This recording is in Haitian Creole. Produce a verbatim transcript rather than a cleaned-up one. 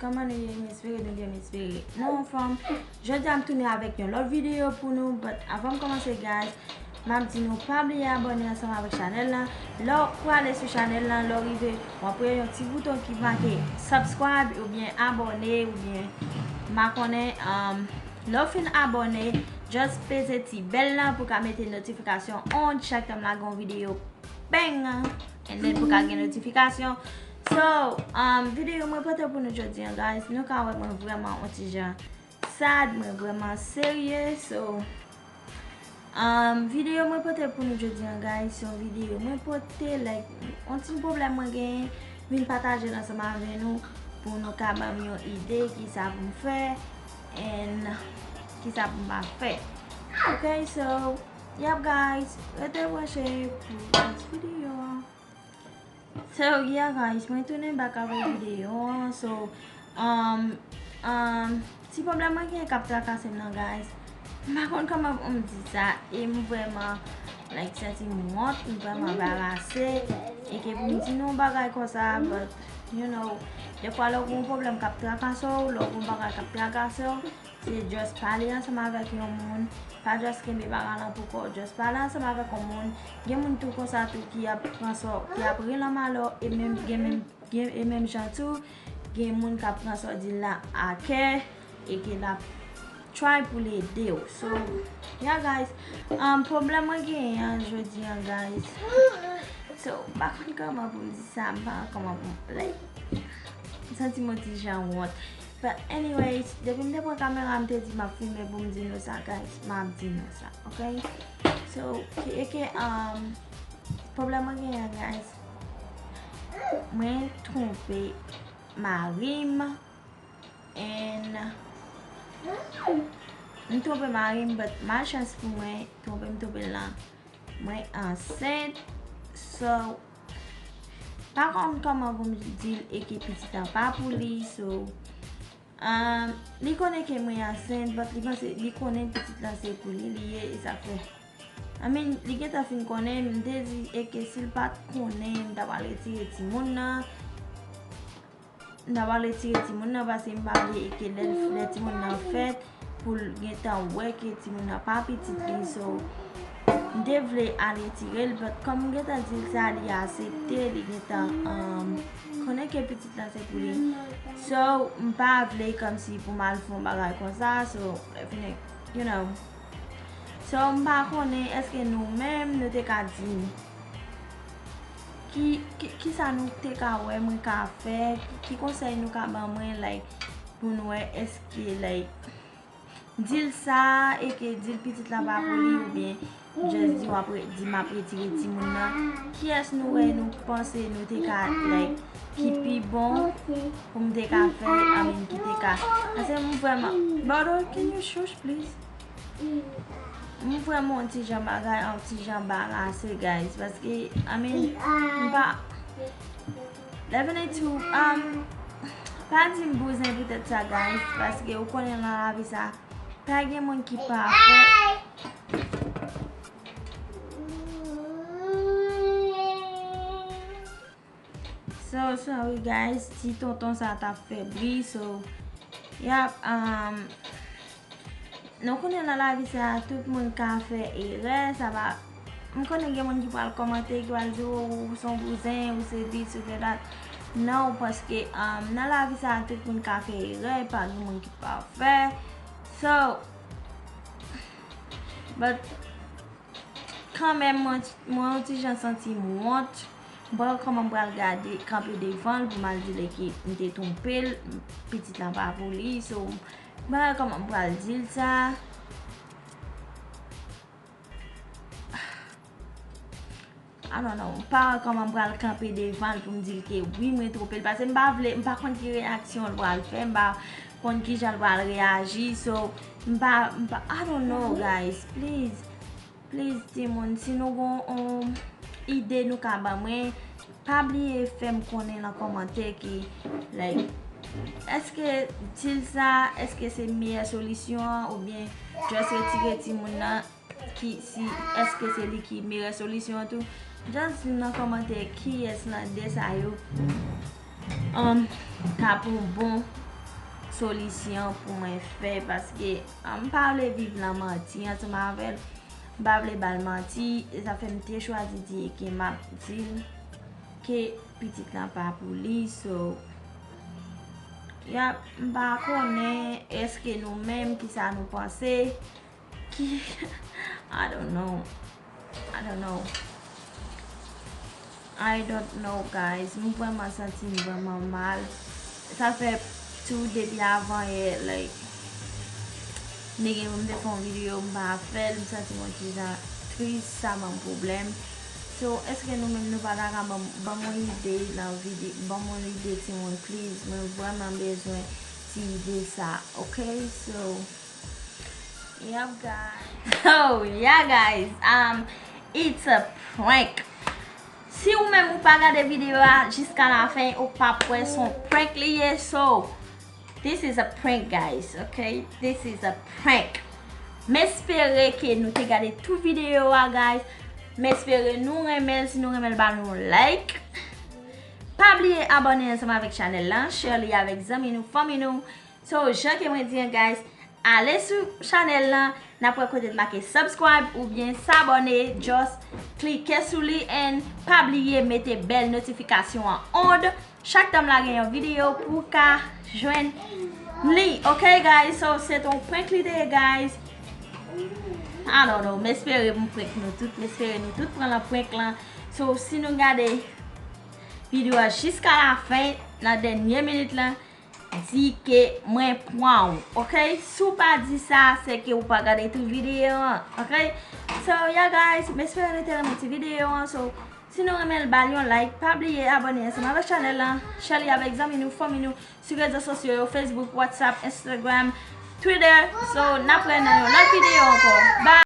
Kòman nou ye? M espere nou byen, m espere nou anfòm. Jodi a m tounen avèk yon lòt videyo pou nou, but avan m kòmanse, guys, m ap di nou pa bliye abòne ansanm avèk chanèl lan. Lè w prale sou chanèl lan, lè w rive, w ap wè yon ti bouton ki make subscribe oubyen abòne oubyen m pa konnen, um, lè w fin abòne, just peze ti bèl lan pou ka mete notifikasyon on chak tan m lage yon videyo, bang, and then pou ka gen notifikasyon. So, um, videyo mwen pote pou nou jodi an, guys, nou ka wè mwen vrèman on ti jan sad, mwen vrèman serye. So, um, videyo mwen pote pou nou jodi an, guys, se yon videyo mwen pote, like, on ti pwoblèm mwen genyen, vin pataje l ansanm avè nou, pou nou ka ban m yon ide kisa pou m fè, and kisa pou m pa fè. Ok, so, yap, guys, rete branche pou next videyo an. So, yeah, guys, mwen tounen back avèk videyo an. So, um, um, ti pwoblèm mwen gen k ap trakase m nan, guys. M pa konn kòman pou m di sa. E m vrèman, like, santi m wont, m vrèman anbarase. E ke pou m di nou yon bagay konsa, but, you know, defwa lè w gen yon pwoblèm k ap trakase w, lè w gen yon bagay k ap trakase w, se just pale ansanm avèk yon moun. Pa just kenbe bagay lan pou kò w. Just pale ansanm avèk yon moun. Gen moun tou konsa tou ki ap pran sa w, ki ap ri lan malè w, e menm, gen menm, gen, e menm jan tou, gen moun k ap pran sa w di l la a kè, e ke l ap try pou l ede w. So, yeah, guys, um, pwoblèm mwen genyen an jodi an, guys. So, m pa konn kòman pou m di sa, m pa konn kòman pou m, like, m santi m on ti jan wont. But anyways, depi m te pran kamera, m te di m ap filme pou m di nou sa, guys. M ap di nou sa, ok? So, ki, e ke, um, pwoblèm mwen genyen, guys. Mwen twonpe mari m, and m twonpe mari m, but malchans pou mwen, twonpe m twonpe l lan, mwen ansent, so, pa konn kòman pou m di l e ke pitit lan pa pou li, so, um, li konnen ke mwen ansent, but li panse, li konnen pitit lan se pou li, li ye, e sa fè. I mean, li gentan fin konnen, m te di e ke si l pa t konnen, m ta pral retire timoun nan. M ta pral retire timoun nan, paske m pa vle e ke lè, lè timoun nan fèt, pou l gentan wè ke timoun nan pa pitit li, so, m te vle al retire l, but kòm m gentan di l sa, li aksepte, li gentan, um, konnen ke pitit lan se pou li. So, m pa vle kòmsi pou m al fè yon bagay konsa, so, lè fini, you know. So, m pa konnen èske nou menm, nou te ka di m ki, ki, kisa nou te ka wè mwen ka fè, ki, ki konsèy nou ka ban mwen, like, pou n wè èske, like, di l sa, e ke di l pitit lan pa pou li, oubyen just di w ap re-, di m ap retire timoun nan. Kiyès nou wè, nou panse nou te ka, like, ki pi bon pou m te ka fè, I mean, ki te ka. Paske m vrèman, Bado, can you shush, please? M vrèman on ti jan bagay, on ti jan anbarase, guys, paske, I mean, m pa, Level two, um, pa di m bouzen poutèt sa, guys, paske ou konnen nan lavi sa, pa gen moun ki pafè. So, sorry, guys, ti tonton sa t ap fè bri, so, yap, um, nou konnen nan lavi sa, tout moun ka fè erè, sa pa, m konnen gen moun ki pral kòmante, ki pral di, "Oh, ou se yon bouzen, ou se this, ou se that." Non, paske, um, nan lavi sa, tout moun ka fè erè, pa gen moun ki pafè. So, but, kanmenm, mwen, mwen yon ti jan santi m wont. M pa wè kòman m pral gade, kanpe devan l pou m al di l ke m te twonpe l, pitit lan pa pou li. So, m pa wè kòman m pral di l sa. I don't know. M pa wè kòman m pral kanpe devan l pou m di l ke wi, mwen twonpe l. Paske m pa vle, m pa konn ki reyaksyon l pral fè, m pa konn kijan l pral reyaji. So, m pa, m pa, I don't know, guys. Please. Please, timoun, si nou gon yon ide nou ka ban mwen, pa bliye fè m konnen nan kòmantè ki, like, èske di l sa, èske se meyè solisyon an, oubyen just retire timoun nan, ki, si, èske se li ki meyè solisyon an tou? Just di m nan kòmantè kiyès nan de sa yo, um, ka pou bon solisyon pou mwen fè, paske m pa vle viv nan manti ansanm avè l. M pa vle ba l manti, e sa fè m te chwazi di ke m ap di l ke pitit lan pa pou li. So, yap, m pa konnen èske nou menm kisa nou panse, ki I don't know. I don't know. I don't know, guys. M vrèman santi m vrèman mal. Sa fè tou depi avan yè, like, nèg m te fè yon videyo, m pa fè l, m santi mwen ti jan tris, sa ban m pwoblèm. So, èske nou menm nou pa ta ka ban m, ban m yon ide nan videyo, ban m yon ide timoun, please. Mwen vrèman bezwen ti ide sa, ok? So, yep, guys. So, yeah, guys. Um, it's a prank. Si ou menm ou pa gade videyo a jiska la fen, ou p ap wè se yon prank li ye. So, this is a prank, guys, ok? This is a prank. M espere ke nou te gade tout videyo a, guys. M espere nou renmen l. Si nou renmen l, ba nou like. Pa bliye abòne ansanm avèk chanèl lan, share li avèk zanmi nou, fanmi nou. So, jan ke mwen di an, guys, ale sou chanèl lan, n ap wè kote l make subscribe oubyen s'abonner, just klike sou li and pa bliye mete bèl notifikasyon an on. Chak tan m lage yon videyo pou w ka jwenn li, ok, guys? So, se t on prank li te ye, guys. I don't know, m espere m prank nou tout, m espere nou tout pran lan prank lan. So, si nou gade videyo a jiska la fen, nan dènye minit lan, di ke mwen pran w, ok? Si w pa di sa, se ke w pa gade tout videyo an, ok? So, yeah, guys, m espere nou te renmen ti videyo an. So, si nou renmen l, ba l yon like, pa bliye abòne ansanm avèk chanèl lan, share li avèk zanmi nou, fanmi nou, sou rezo sosyo yo, Facebook, WhatsApp, Instagram, Twitter. So, n ap wè nan yon lòt videyo ankò. Bye!